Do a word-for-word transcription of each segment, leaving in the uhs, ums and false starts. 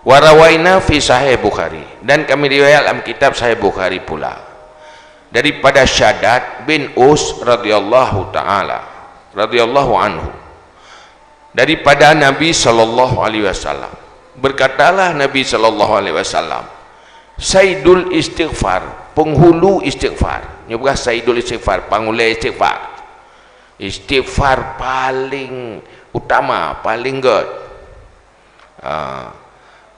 Wa rawaina fi Sahih Bukhari, dan kami riwayat dalam kitab Sahih Bukhari pula, daripada Syaddad bin Aus radhiyallahu ta'ala, radhiyallahu anhu, daripada Nabi sallallahu alaihi wasallam. Berkatalah Nabi sallallahu alaihi wasallam, "Saidul istighfar, penghulu istighfar." Nyoe bukan saidul istighfar, pangulée istighfar. Istighfar paling utama, paling göt. Ah,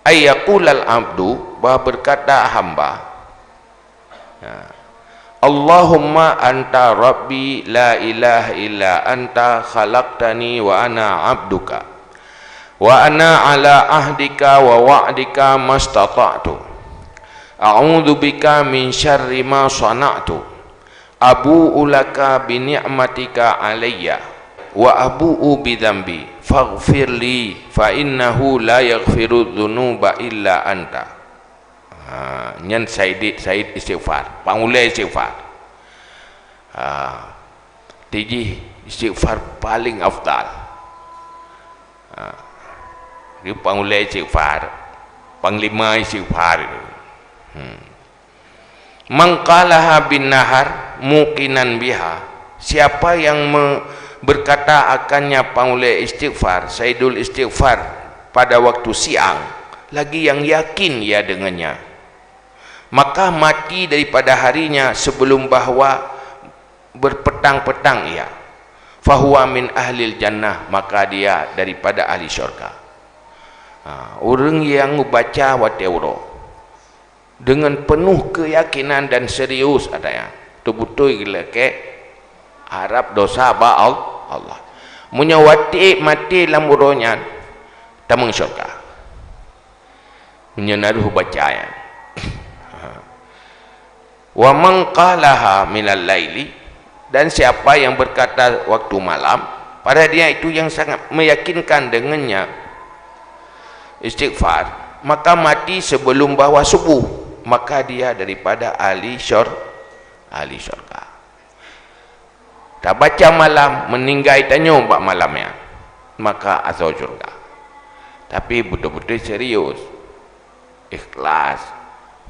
ay yaqulal abdu, bahwa berkata hamba, ya, "Allahumma anta rabbi la ilaha illa anta khalaqtani wa ana abduka. Wa ana ala ahdika wa wa'dika mastata'tu. A'udzu bika min syarri ma sana'tu. Abu'u laka bi ni'matika alayya wa abu'u bi dzambi. Faghfirli fa innahu la yaghfiru dzunuba illa anta." Ha, nyan said, said istighfar, pangulée istighfar. Ha, tijih istighfar paling afdal. Ha, di pangulée istighfar, panglima istighfar itu. Hmm. "Man qalaha bin nahar muqinan biha," siapa yang me-, berkata akannya pangulée istighfar, saidul istighfar, pada waktu siang, lagi yang yakin ia dengannya, maka mati daripada harinya sebelum bahwa berpetang-petang ia, "fahuwa min ahlil jannah," maka dia daripada ahli syurga. Ha, ureuëng nyang baca watée uroe dengan penuh keyakinan dan serius, ada nyang beutôi-beutôi geulakée harab dosa bak Al-, Allah. Meunyoe watée maté lam uroe nyan, tamong syurga. Meunyoe na roh baca nyan. Ha. "Wa man qalaha minal laili," dan siapa yang berkata waktu malam, pada dia itu yang sangat meyakinkan dengannya istighfar, maka mati sebelum bahwa subuh, maka dia daripada ahli syur-, ahli syurga. Tabaca malam, meuninggai tanyoe bak malam nyan, maka asoe syurga. Tapi beutôi-beutôi serius, ikhlas,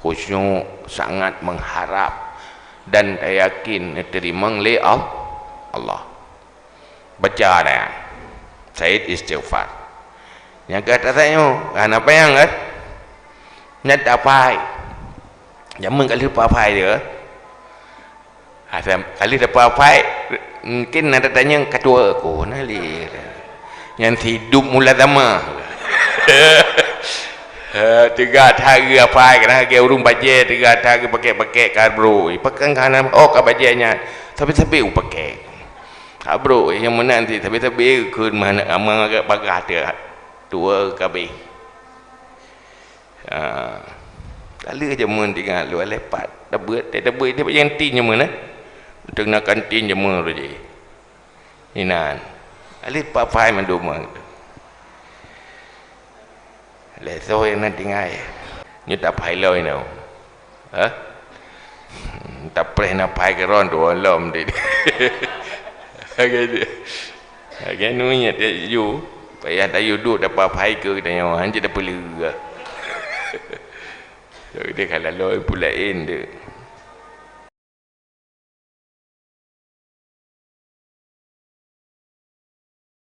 khusyuk, sangat mengharap dan tayakin neuteurimong lé Al-, Allah. Baca dah, said istighfar. Nyang ka tatanyoe, hana panyang kan? Nyan taphai. Jameun ka lheueh taphai dia. Asai ka lheueh taphai, mungkin na tatanyong ka tuwo, "Kon na lé?" Nyan hidup mula zaman. Ha, teuga that geuh aphai, kadang lagée ureuëng bajée teuga that geuh pakèk-pakèk ka brok. Pakon ka hana, oh, ka bajée nyan. Sabe-sabe u pakèk. Ka brok, nyang meunan cit, sabe-sabe kheun meunan, amang agak bagah teuh. Tuwo kabeh. Ha. Ka lheueh jameun tinggai luwa lepat. Tabeuet, tabeuet, tabeuet nyang tin jameun, eh. Teungoh na kantin jameun rot jih. Inan. Ka lheueh taphai mandum. Lé soe nyang na tinggai. Nyoe taphai lom inoe. Ha? Tapreh na phai keudroe tuwo lom di. Lagée nyan. Lagée nyoe nyan teuh ju. Payah tayue duek taphai keu tanyoe, hanjeuet tapeuleueh. Jadi ka laloe peue laén tu.